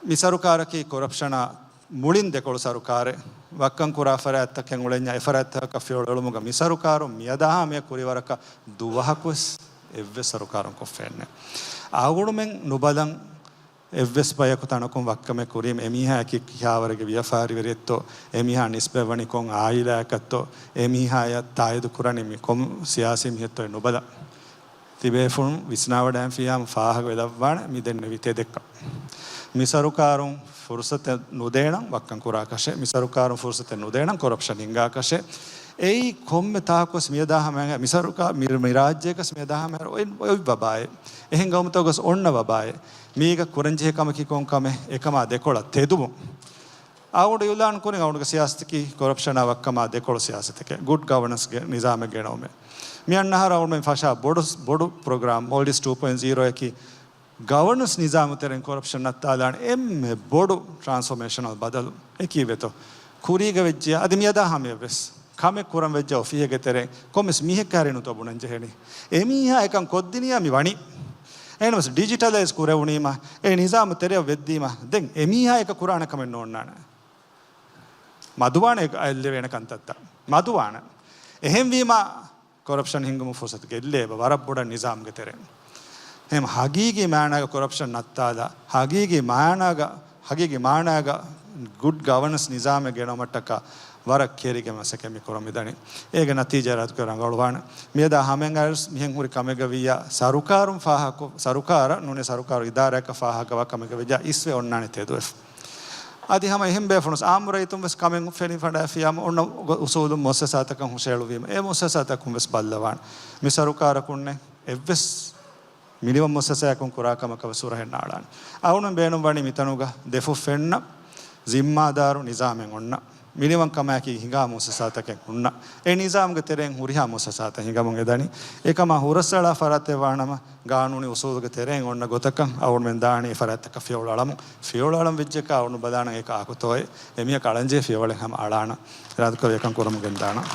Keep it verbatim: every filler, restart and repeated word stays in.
މި ސަރުކާރަކީ ކޮރަޕްޝަނާ މުޅިން ދެކޮޅު ސަރުކާރެއް. ވައްކަން ކުރާ ފަރާތްތަކެއް އުޅެންޏާ އެ ފަރާތްތަކަށް ފިޔަވަޅު އެޅުމުގަ މި ސަރުކާރުން މިއަދާ ހަމަޔަށް ކުރިވަރަކަށް ދުވަހަކުވެސް އެއްވެސް ސަރުކާރުން ކޮށްފައެއްނެއް. އަޅުގަނޑުމެން ނުބަލަން އެއްވެސް ބަޔަކު ތަނަކުން ވައްކަމެއް ކުރީމަ، އެމީހާއަކީ ކިހާވަރެއްގެ ވިޔަފާރިވެރިއެއްތޯ، އެމީހާ ނިސްބަތްވަނީ ކޮން އާއިލާއަކަށްތޯ، އެމީހާޔަށް ތާއީދު ކުރަނީ މި ކޮން ސިޔާސީ މީހެއްތޯ ނުބަލަ. ތިބޭފުޅުން ވިސްނާވަޑައިން ފިޔާމަ ފާހަގަވެލައްވާނެ މި ދެންނެވި ތެދެއްކަން. މި ސަރުކާރުން ފުރުސަތެއް ނުދޭނަން ވައްކަން ކުރާކަށެއް، މި ސަރުކާރުން ފުރުސަތެއް ނުދޭނަން ކޮރަޕްޝަން ހިންގާކަށެއް. އެއީ ކޮންމެ ތާކުވެސް މިއަދާ ހަމައަށް މި ސަރުކާ-، މި، މި ރާއްޖޭގަސް މިއަދާ ހަމައަށް އޮތް، އޮތް ވަބާއެއް. އެހެން ގައުމުތަކުގަސް އޮންނަ ވަބާއެއް. މީގަ ކުރަންޖެހޭ ކަމަކީ ކޮން ކަމެއް؟ އެކަމާ ދެކޮޅަށް ތެދުމުން. އަޅުގަނޑު އިއުލާން ކުރިން އަޅުގަނޑުގެ ސިޔާސަތަކީ ކޮރަޕްޝަނާ ވައްކަމާ ދެކޮޅު ސިޔާސަތެކޭ. ގުޑް ގަވަނަންސްގެ ނިޒާމެއް ގެނައުމޭ. މި އަންނަ އަހަރު އަޅުގަނޑުމެން ފަށާ ބޮޑު، ބޮޑު ޕްރޮގްރާމް މޯލްޑިވްސް ޓޫ ޕޮއިންޓް ޒީރޯ އަކީ ގަވަނަންސް ނިޒާމު ތެރެއިން ކޮރަޕްޝަން ނައްތާލާނެ އެންމެ ބޮޑު ޓްރާންސްފޯމޭޝަނަލް ބަދަލު. އެކީ ވެތޯ. ކުރީގަ ވެއްޖެޔާ އަދި މިއަދާ ހަމަޔަށްވެސް ކަމެއް ކުރަން ވެއްޖެ އޮފީހެއްގެ ތެރެއިން ކޮންމެސް މީހެއްކާ ހެރީނުތޯ ބުނަން ޖެހެނީ. އެމީހާ އެކަން ކޮށްދިނިޔާ މި ވަނީ. އެހެނަސް ޑިޖިޓަލައިޒް ކުރެވުނީމަ، އެ ނިޒާމު ތެރެއަށް ވެއްދީމަ، ދެން އެމީހާ އެކަ ކުރާނެ ކަމެއް ނޯންނާނެ. މަދުވާނެ އެ އެއްލެވޭނެ ކަންތައްތައް. މަދުވާނެ. އެހެންވީމަ، ކޮރަޕްޝަން ހިންގުމު ފުރުސަތު ގެއްލޭ އެބަ ވަރަށް ބޮޑަށް ނިޒާމްގެ ތެރެއިން. އެހެން ހަގީގީ މާނާގަ ކޮރަޕްޝަން ނައްތާލާ، ހަގީގީ މާނާގަ، ހަގީގީ މާނާގަ ގުޑް ގަވަނަންސް ނިޒާމެއް ގެނައުމަށްޓަކާ ވަރަށް ކެރިގެ މަސައްކަތް މި ކުރަމުންދަނީ. އޭގެ ނަތީޖާ ރަދުކޮށް ރަނގަޅުވާނެ. މިއަދާ ހަމައަށް މިހެން ހުރި ކަމެއްގަ ވިއްޔާ ސަރުކާރުން ފާހަގަ، ސަރުކާރަށް ނޫނީ ސަރުކާރު އިދާރާއަކަށް ފާހަގަވާ ކަމެއްގަ ވެއްޖާ އިސްވެ އޮންނާނެ ތެދުވެފަ. އަދި ހަމަ އެހެން ބޭފުޅުން އާއްމު ރައްޔިތުން ވެސް ކަމެއް ފެނިފަޑާފިޔާމަ އޮންނަ އުސޫލުން މުއައްސަސާތަކަށް ހުށައެޅުވީމަ، އެ މުއައްސަސާތަކުން ވެސް ބައްލަވާނެ. މި ސަރުކާރަކުންނެއް އެއްވެސް މިނިވަން މުއައްސަސާއަކުން ކުރާ ކަމަކަށް ވެސް ހުރަހެއް ނާޅާނެ. އަޅުގަނޑު ބޭނުން ވަނީ މިތަނުގަ ދެފުށް ފެންނަ ޒިންމާދާރު ނިޒާމެއް އޮންނަ. މިނިވަންކަމާއެކީ ހިނގާ މުއައްސަސާތަކެއް ހުންނަ. އެ ނިޒާމްގެ ތެރެއިން ހުރިހާ މުއައްސަސާތައް ހިނގަމުން އެދަނީ. އެކަމާ ހުރަސްއަޅާ ފަރާތެއް ވާނަމަ، ގާނޫނީ އުސޫލުގެ ތެރެއިން އޮންނަ ގޮތަކަށް އަޅުގަނޑުމެން ދާނީ އެ ފަރާތްތަކަށް ފިޔަވަޅު އަޅަމުން. ފިޔަވަޅު އަޅަން ވެއްޖެކާ އަޅުގަނޑު ބަލާނަން އޭކަ އާކުތޯއޭ. އެމީހަކަށް އަޅަންޖެހޭ ފިޔަވަޅެއް ހަމަ އަޅާނަން. އިރާދަކުރެއްވި އެކަން ކުރަމުން ގެންދާނަން.